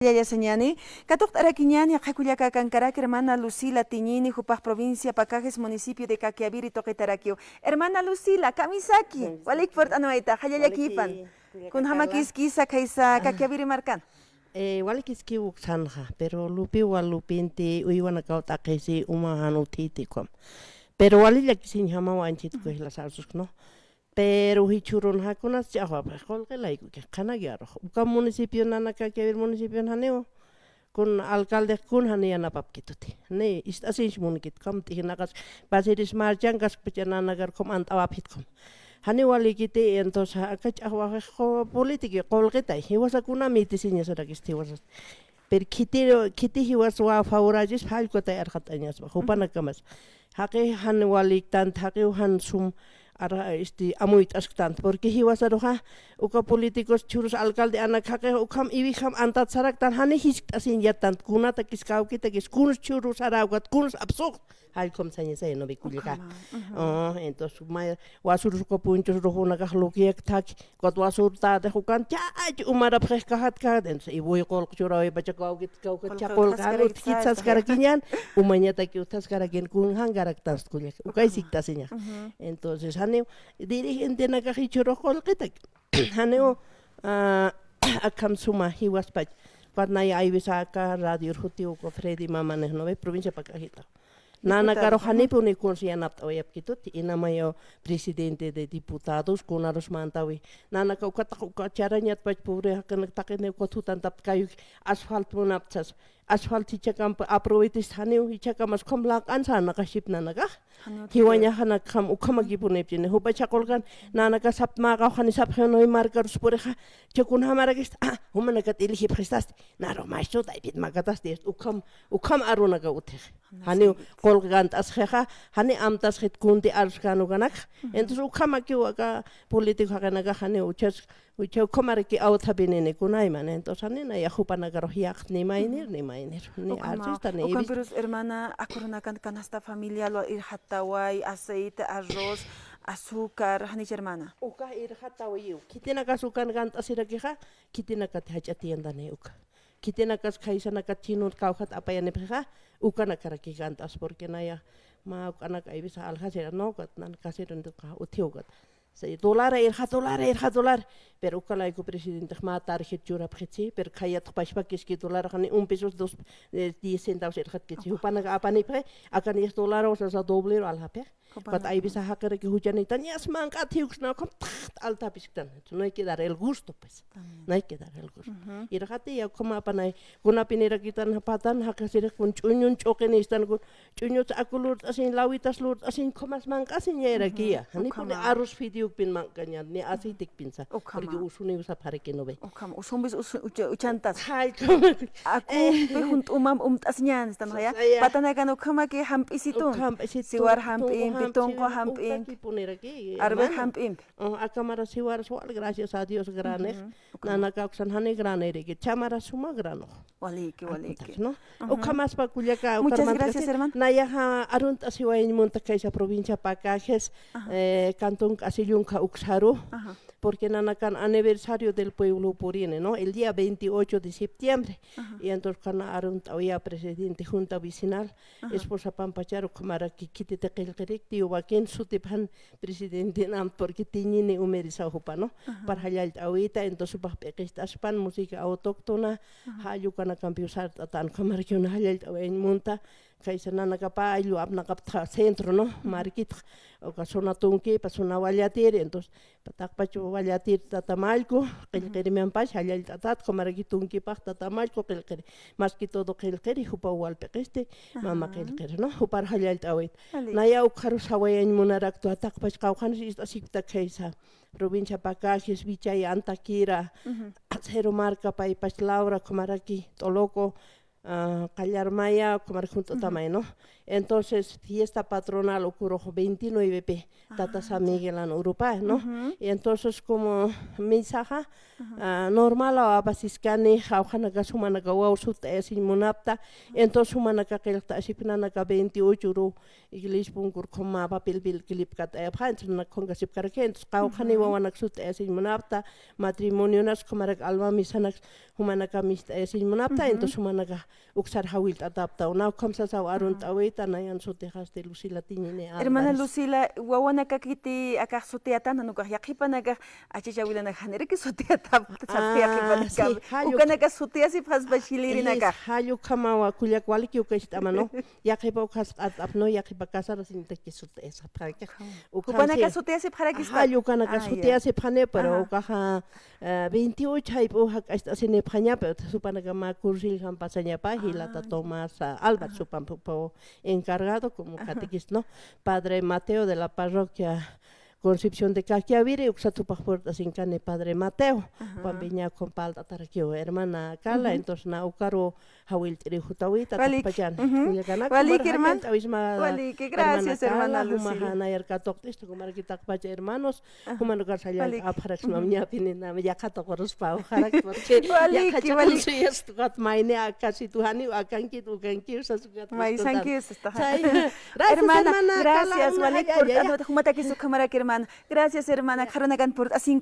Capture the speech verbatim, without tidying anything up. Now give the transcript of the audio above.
Yaya sañani, katuqt'arakiñani, yaqha kullaka akankaraki hermana Lucila Tiñini, jupax provincia Pacajes, municipio de Caquiaviri tuqitarakiw. Hermana Lucila, kamisaki, walik purt'anwayta, jallallakipan. Kunjamakiskisa khaysa Caquiaviri markan. Eh, walikiskiw uksanxa, pero lupiw wal lupinti, uywanakaw t'aqisi, uma jan utjiti ukham. Pero wali llakisiñjamaw anchhit kuxla sarsuskno. Pero jichhürunxa kunas ch'axwapxi, qullqi laykuki, qhanaki arux. Uka municipio nanaka, Caquiaviri municipio janiw, kun alcalde kun jani yanapapkituti. Ni ist'asinch munkit, ukham t'ijnaqas, Basiris marchankaskpacha nanakar ukham ant'awapxit ukham. Jani walikiti, entonces, aka ch'axwaxix político, qullqitay, jiwasa kuna mitisiñasarakisti jiwasas. Pero khiti, khiti jiwas wa favorachis jallkutay arxat'añaspa, jupanakamas. Jaqi jan waliktant, jaqiw jan sum ara, este, amuyt'asktant, porque jiwasaruxa, uka políticos chhürus alcalde anak jaqi ukham iwijam antat saraktan, jani jiskt'asiñ yattant, kunatakis kawkitakis, kuns chhürus saräwkat, kuns apsux, jallkum saña saña, ¿no ve, kullaka? Ukhama, ujú. Ah, entonces, ma, wasurus uka punchus ruxunakax lukiyak thaki, ukat wasurtati ukan, chach umarapxix kajat kajat, entonces, y voy qullq churawipacha kawkit, kawkit, qullqi chha qullqan utjkit saskarakiñan, umañataki utjaskarakin, kunjankaraktanst kullaka, ukay siktasiñax. Ujú. Entonces, janiw, dirigentenakax jichhürux qullqitak, janiw, ah, akham suma jiwaspach, ukat nay aywisa aka radior jutiw, uka Freddy Mamanex, ¿no ve? Provincia Pacajes. Nanakaru janipuni kuns yanapt'awayapkituti, inamayaw presidente de diputados, kunarus mantawi. Nanaka ukataq uka charañatpach pobre jaqinaka taqiniw ukat jutantapkayuki, asfalt munaptsas. Asfalt jichhakamp aprovetis janiw, jichhakamas ukham laq'ansa naqaship nanakax. Jiwañaxanakxam ukhamakipunipchini. Jupa chha qullqan nanaka saptmäqaw jani sapxiw, ¿no ve? Markarus purixa, chha kunjamarakista, ah, jumanakat ilijipxistasti, naru maestro David makatasti, ukham, ukham arunaka utjix. Janiw qullqi kant'asxixa, jani amtasxit kuntï aruskän ukanakxa. Entonces, ukhamakiw aka político jaqinakax janiw uchas, ucha ukhamaraki awthapinini kunayman. Entonces, jani nayax jupanakarux yaqht ni maynir, ni maynir, ni artista, ni ibis. Ukampirus, hermana, aka urunakan canasta familiar, irxataway, aceite, arroz, azúcar, janich, hermana. Uka irxatawayiw. Khitinakas ukan kant'asirakixa, khitinakat jach'a tiendani uka. Khitinakas khaysanaka chhïnut kawjat apayanipxixa, ukanakarakï kant'as, porque naya mä uk'anak aywisa aljasira, no, ukat nan casero, entonces, utjiw ukat. Si dólar irxa, dólar irxa, dólar. Pero uka layku presidentex mä tarjet churapxitsi, pero khayat pachpakiski dólar, jani un pesos, dos, eh, diez centavos irxatkitsi. Jupanaka apanipxi, akanix dólar, o sea, doblero aljapxi. Ukat aywisa jaqiraki juchanïtan, ñas manq'at jiwksna, ukham txt altapisktan. No hay que dar el gusto, pues. No hay que dar el gusto. Irxati ya ukham apanay, kunapinirakitan patan, jaqisirix kun ch'uñun ch'uqinistan, kun ch'uñuts aku lurt'asiñ, lawitas lurt'asiñ, ukhamas manq'asiñ yayrakiya. Janipuni arroz fideopin manq'añan, ni aceitekpinsa. Porque usuniw sapxaraki, ¿no ve? Ukham, usumpis usu-, ucha-, uchantas. Jallkum. Akumpi junt'umamp umt'asiñän, ¿no ve? Patanakan ukhamaki jamp'isitun. Siwar jamp'impi, tunqu jamp'impi, arveq jamp'impi. Aka mara siwaras wal, gracias a Dios, granix. Nanaka uksan jani graniriki, chha mara suma granux. Waliki, waliki. ¿No? Ukhamaspa kullaka, muchas gracias, hermana. Nayaxa arunt'asiwayañ munta khaysa provincia Pacajes, eh, cantón K'asi Yunka uksaru. Porque nanakan aniversario del pueblo purini, ¿no? El día veintiocho de septiembre. Y entonces kana arunt'awaya presidente junta vecinal, esposa Pampachar, ukhamaraki khititi qillqirik, tío Joaquín sutipxan presidentenamp, porque Tiñini umirisaw jupa, ¿no? Para jallallt'awita, entonces jupax p'iqist'aspan música autóctona, jall ukanakampiw sart'atan, ukhamaraki jallallt'awayañ munta, khaysa nanakapa ayllu apnaqaptxa centro, ¿no? Markitx, uka zona tunkipa, zona wallatir, entonces, pataqpach wallatir Tatamallku, qillqirimimpach jallallt'atat, ukhamaraki tunkipax Tatamallku, qillqiri, más que todo qillqiri, jupaw wal p'iqisti, mama qillqiri, ¿no? Jupar jallallt'awit. Naya ukxaru sawayañ munaraktwa, pataqpach qawqhanis ist'asipkta khaysa provincia Pacajes, Vichay, Antaquira, Acero Marca, paypach Laura, ukhamaraki Toloco, ah, Qallarmaya, ukhamaraki junt'utamay, ¿no? Entonces, fiesta patronal ukürux veintinueve pi, tata San Miguelan urupä, ¿no? Y entonces, como misaxa, ah, normal apasiskani, jawjanakas jumanaka waw sutt'ayasiñ munapta, entonces jumanaka qillqt'asipxi nanaka veintiocho uru, iglesia punkur como papel bil clip kat'ayapxa, entonces nanaka khunkasipkaraki, entonces qawqhani wawanak sutt'ayasiñ munapta, matrimonionas, ukhamaraki alma misanak, jumanaka mist'ayasiñ munapta, entonces jumanaka uksar jawillt'ataptaw, na ukham sasaw arunt'awita, nayan sutixasti Lucila Tiñini Álvarez. Hermana Lucila, wawanakakiti akax sutiyatana, ukax yaqhipanakax achichawilanakax janiraki sutiyatapta, sapxi yaqhipanakax. Sí, jall uk- ukanakax sutiyasipxaspa shilirinakax. Jall ukhamawa, kullaka, waliki uka ist'ama, ¿no? Yaqhipa ukhas q'at'apxi, ¿no? Yaqhipa casarasiñataki sutiyasipxaraki. Jupanakax sutiyasipxarakispa. Jall ukanakax sutiyasipxani, pero ukaxa, eh, veintiocho jayp'u jak'acht'asinipxañapa, supanaka mä cursiljan pasañapa, jilata Tomás, ah, Álvarez, supan pu-, pu-, encargado como catequista, ¿no? Padre Mateo de la parroquia Concepción de Caquiaviri, uksat jupax purt'asinkani Padre Mateo, pambiña con palt'atarakiw hermana Carla, entonces na ukaru jawillt'iri jutawita, taqpachan. Waliki, hermana. Waliki, gracias, hermana Lucila. Jumaxa nayar katuqt'ista, jumaraki taqpacha hermanos, jumanakar sallallt'apxaraksma, ñapinina, yaqha tuquruspaw, porque yaqha chaqan suyas tuqat mayni akasitu janiw akankit, ukankir sas ukat. Maysankis, gracias, hermana. Gracias, walik purt'anwata, jumatakis ukhamaraki, hermana. Gracias, hermana, qharanakan purt'asin